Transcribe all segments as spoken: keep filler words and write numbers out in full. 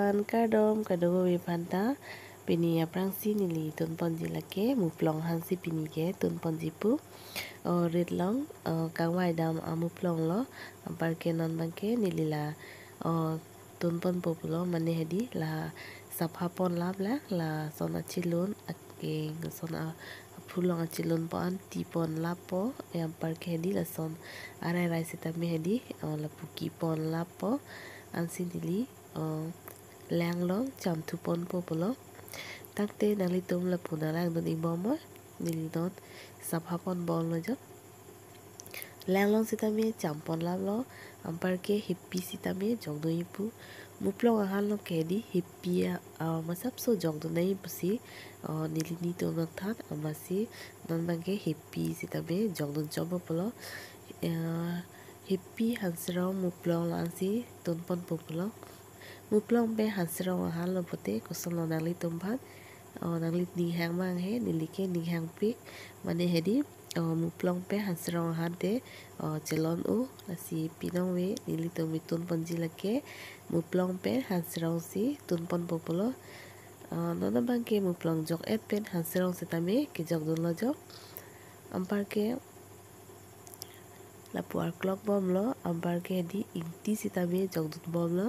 An kardom kadokave aphanta, pini aphrangsi neli tunponji lake muplong hansi pini ke tunponji pu. O rit long, o kangvai dam amuplong lo, anparke non abangke neli la, o tunponpo pulo, mane hedi la sapha ponlap lang, lason achilun, akeng son a, aphu along achilunpo an ti ponlappo, e anparke hedi lason arai rai sitame hedi, o lapu ki ponlappo, ansi neli, o lang long cham thu ponpo pulo. Tangte nanglitum lapu nanglangdun-ik bom ma, neli non sapha ponbomlo jo. Lang long sitame cham ponlaplo, anparke hepi sitame jokdun-ik pu. Muplong ahan lo ke hedi hepi a, a, masapso jokdun-ik pusi, o neli nitum nangthan, amatsi non abangke hepi sitame jokdun chompo pulo. Eh, hepi hanserong muplong la-ansi tunponpo pulo. Muplong pen hanserong ahan lo pote kosonlo nanglitum aphan? O nangli ninghang mang he, neli ke ninghangpik, mane hedi, o muplong pen hanserong ahan te, o chelon-o, lasi pinong ave nelitum tunponji lake muplong pen hanserong si tunponpo pulo. O non abangke muplong jok-et pen hanserong sitame kejokdunlo jo. Anparke lapu arklok bomlo, anparke hedi ingti sitame jokdun bomlo.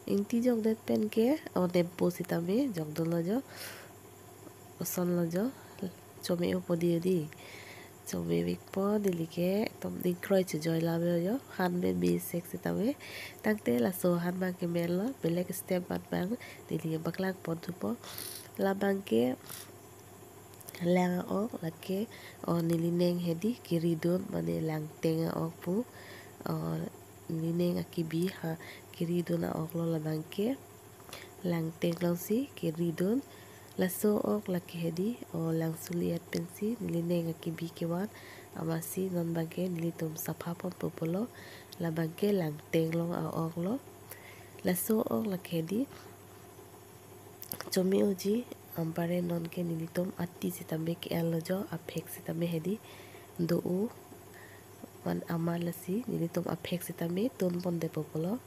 Ingti jokdet pen ke, o nempo sitame jokdunlo jo. Osonlo jo. Chome-opo di di. Chome-ikpo neli ke, ekdom ning kroi chojoi lap jo. Han me me sek sitame. Tangte laso han abangke menlo, belek step amat abang neli paklang pon thupo. Labangke lang a-ok lake, o neli neng hedi keridun, mane langteng a-ok pu, o neli neng akibi ha keridun a-ok lo labangke. Langteng longsi keridun. Laso a-ok lake hedi, o lang suli-et pensi neli neng akibi kevan, amatsi non abangke nelitum sapha ponpo pulo. Labangke langteng long a-ok lo. Laso a-ok lake hedi chome-oji, anpare non ke nelitum ati sitame ke-enlo jo, aphek sitame hedi do-o, man amat lasi nelitum aphek sitame tunpondetpo pulo.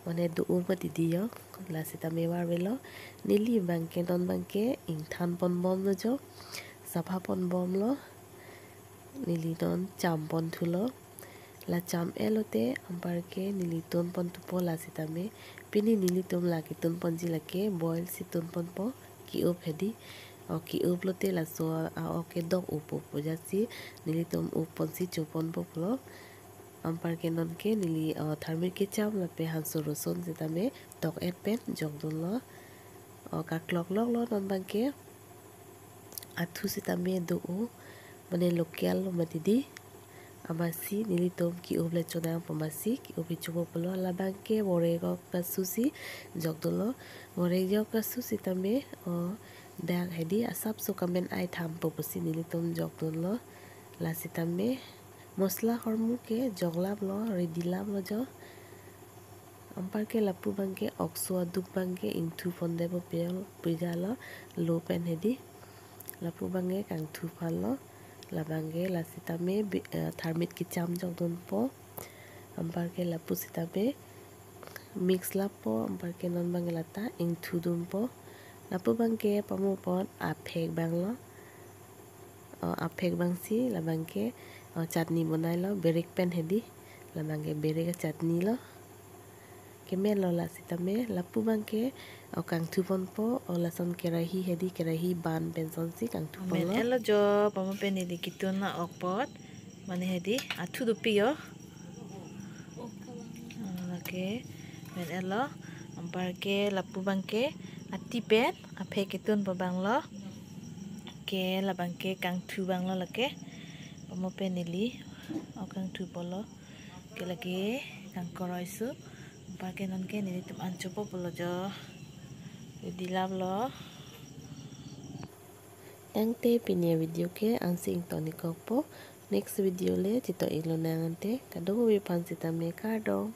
Mane do-o mati di jo, la sitame varvelo. Neli abangke non abangke ingthan ponbomlo jo, sapha ponbomlo. Neli non cham pon thulo. La cham-et lote anparke neli tunpon thupo la sitame. Pini nelitum lake tunponji lake boil si tunponpo, ke-up hedi. O ke-up lote laso a-ok ke dok-opo pu jatsi nelitum up ponsi choponpo pulo. Anparke non ke neli, o, tharmit kecham lapen hanso roson sitame tok-et pen jokdunlo. O kaklok loklo non abangke. Athu sitame do-o, mane local lo mati di. Amatsi nelitum ke-up le chonangpo amatsi ke-up hi chopo pulo. Labangke vorek ok kasu si jokdunlo. Vorek jok kasu sitame, o, dak hedi asapso kamen ai thampo pusi nelitum jokdunlo. La sitame mosla hormu ke joklaplo, ready laplo jo. Anparke lapu abangke okso aduk abangke ingthu pondetpo pejal, pejalo, lo pen hedi. Lapu abangke kangthu aphanlo. Labangke la sitame bi-, eh, tharmit kecham jokdunpo. Anparke lapu sitame mix lappo, anparke non abangke lata ingthu dunpo. Lapu abangke pamo apot aphek abanglo. O, aphek abangsi labangke, o, chutney bonailo, berek pen hedi. Labangke berek a-chutney lo. Kemenlo la sitame, lapu abangke, o, kangthu ponpo, o, lason kerahi hedi, kerahi ban pen sonsi kangthu ponlo. Men-etlo jo, pamo pen neli ketun a-ok apot. Mane hedi, athu dopik jo. Ah, lake, men-etlo, anparke lapu abangke, ati pen, aphek ketunpo abanglo. Ke labangke kangthu abanglo lake. Pamo pen neli, o kangthu ponlo. Ke lake kangkoroi su. Anparke non ke nelitum an chopo pulo jo. Ready laplo. Tangte pini a-video ke ansi ington-ikkokpo. Next video le cheto-ik lonang ante. Kadokave aphan sitame kardom.